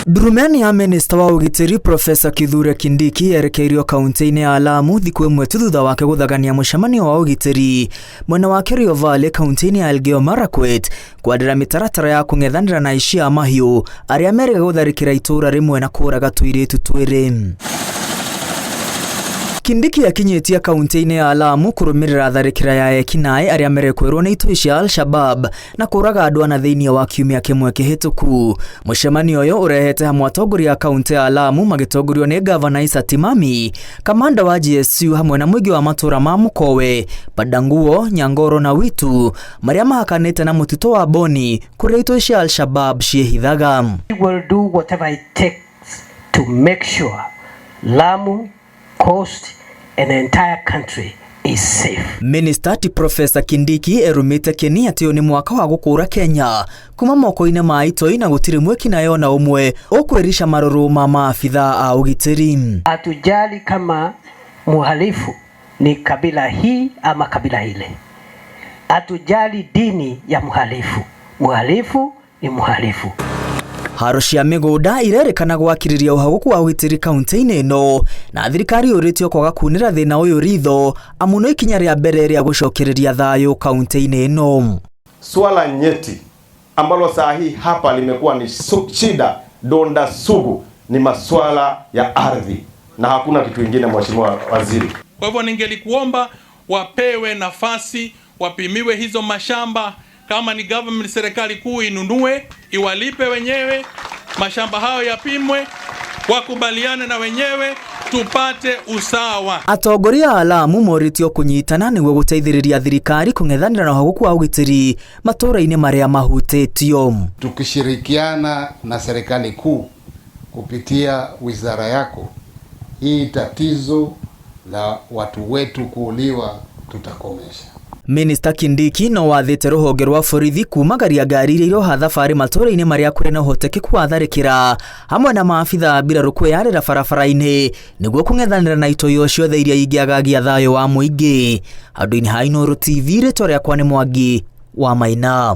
Ndurumeni ya minista wa ũgitĩri Profesa Kithure Kindiki yerekeirio kaunti-inĩ ya Lamu thikũ ĩmwe tu thutha wake gũthagania mũcemanio wa ũgitĩri mwena wa Kerio Valley kaunti-inĩ ya Elgeyo Marakwet kwandĩra mĩtaratara ya kũng'ethanĩra na aici a mahiũ arĩa merĩga gũtharĩkĩra itũũra rĩmwe na kũũraga tũirĩtu twĩrĩ. Kindiki akinyĩtie kaunti-inĩ ya Lamu kũrũmĩrĩra tharĩkĩra ya ekinaĩ arĩa merekwĩrwo nĩ itoi cia Al-Shabab na kũraga andũ ana thĩinĩ wa kiumia kĩmwe kĩhĩtũku. Mũcemanio ũyũ ũrehete hamwe atongoria a kaunti ya Lamu magĩtongorio nĩ Gavana Issa Timami, kamanda wa GSU hamwe na mũingĩ wa matũũra ma Mũkowe, Padanguo, Nyangoro na Witu marĩa mahakanĩte na mũtitũ wa Boni kũrĩa itoi cia Al-Shabab ciĩhithaga. We will do whatever it takes to make sure Lamu, Coast and the entire country is safe. Minister ti Professor Kindiki erumĩte kĩni atĩ ũyũ nĩ mwaka wa gũkũũra Kenya kuma moko-inĩ ma itoi na gũtirĩ mwĩkinaĩ ona ũmwe ũkwĩrica marũrũ ma maabitha a ũgitĩri. Hatujali kama muhalifu ni kabila hii ama kabila ile. Hatujali dini ya mhalifu. Mhalifu ni mhalifu. Haro cia mĩgũnda irerĩkana gwakĩrĩria ũhagũku wa ũgitĩri kaunti-inĩ ĩno na thirikari yũrĩtio kwaga kunĩra thĩna ũyũ ritho amu no ikinya rĩa mbere rĩa gũcokereria thayũ kaunti-inĩ ĩno. Swala nyeti ambalo saa hii hapa limekuwa ni shida donda sugu ni maswala ya ardhi na hakuna kitu kingine, Mheshimiwa Waziri. Kwa hivyo ningelikuomba wapewe nafasi, wapimiwe hizo mashamba, kama ni government, serikali kuu inunue, iwalipe wenyewe, mashamba hayo yapimwe, wakubaliane na wenyewe, tupate usawa. Atongoria a Lamu morĩtio kũnyitana nĩguo gũteithĩrĩria thirikari kũng'ethanĩra na ũhagũku wa ũgitĩri matũũra-inĩ marĩa mahutĩtio. Tukishirikiana na serikali kuu kupitia wizara yako, hii tatizo la watu wetu kuuliwa tutakomesha. Minista Kindiki no wathĩte rũhonge rwa borithi kumagaria ngari iria iroha thabarĩ matũũra-inĩ marĩa kũrĩ na ũhotekeku wa tharĩkĩra hamwe na maabitha a mbirarũ kwĩyarĩra barabara-inĩ nĩguo kũng'ethanĩra na itoi o ciothe iria ingĩagagia thayũ wa mũingĩ. Handũ-inĩ ha Inooro TV, rĩtwa rĩakwa nĩ Mwangi wa Maina.